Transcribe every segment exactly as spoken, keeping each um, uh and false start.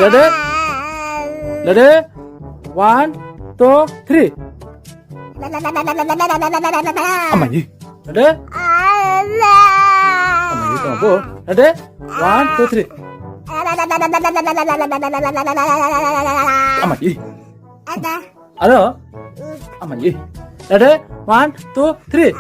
Ready? Ready? One, two, three. Amai. Ready? Amai, tama po. Ready? One, two, three. Amai. Aro? Amai. Ready? One, two, three.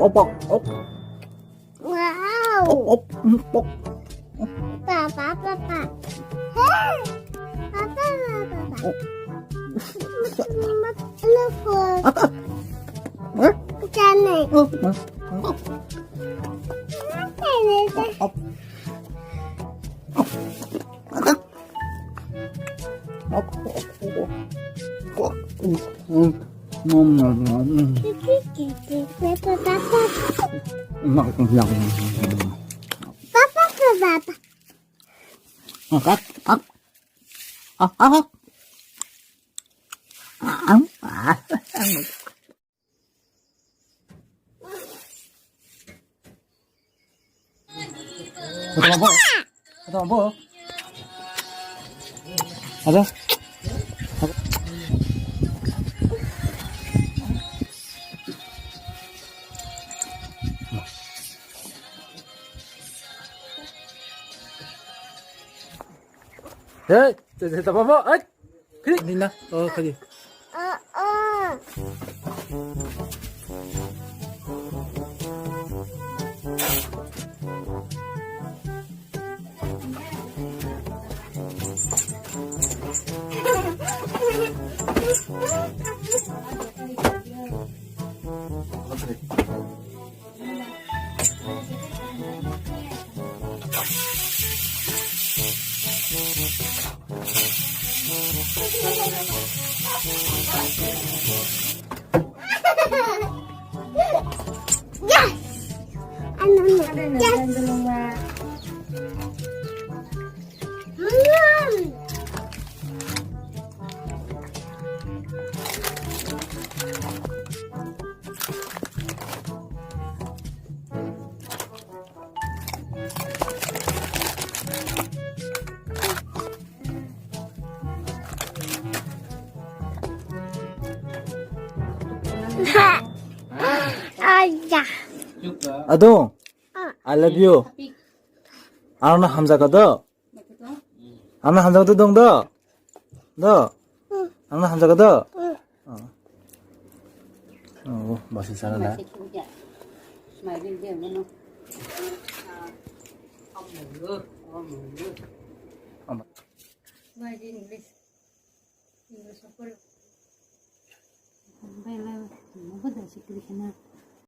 Bye bye. Wow. Papa, papa. Hey. Papa, papa. Look. Papa. Huh? Papa. Kotor bo. Kotor bo. Ada. Hei, tama bo. Hei. Kiri, Nina. Oh, kiri. Yes! Ano na? Yes! Ado, I love you. Ano hamjak do? Ano hamjak do dong do? Do? Ano hamjak do? Oh. Oh, basi sana da.